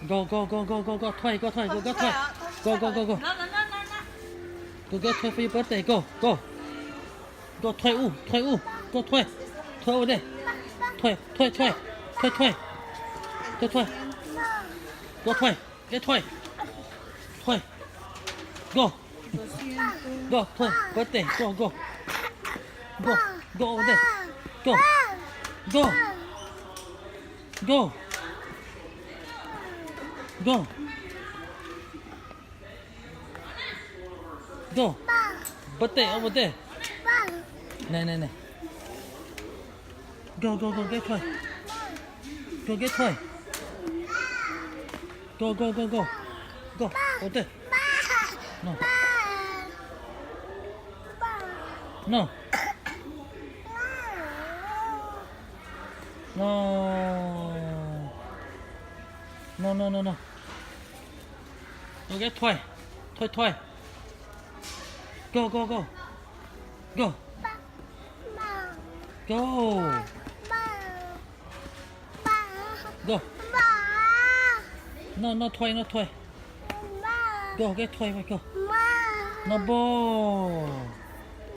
Go, go, go, go, go, go, thuaij, go, thuaij, go, go, thuaij. Go, go, go, go. Go, go, thuaij, peb yuav pab tes, go, go. Go, thuaij, u, thuaij, u, go, thuaij. Thuaij ua ntej. Thuaij, thuaij, thuaij. Thuaij, thuaij. Thuaij, thuaij. Go, thuaij. Go, thuaij. Thuaij. Go. Go, thuaij, pab tes, go, go. Go, go ua ntej. Go. Go. Go. Go. Go. Pab tes, ua ntej. Ne, ne, ne. Go, go, go, get toy. Go, get toy. Go, go, go, go. Go, ua ntej. No. No. No. No, no, no, no. Go get toy. Toy, toy. Go, go, go. Go. Go. Go. No, no toy, no toy. Go, get toy, go. No ball.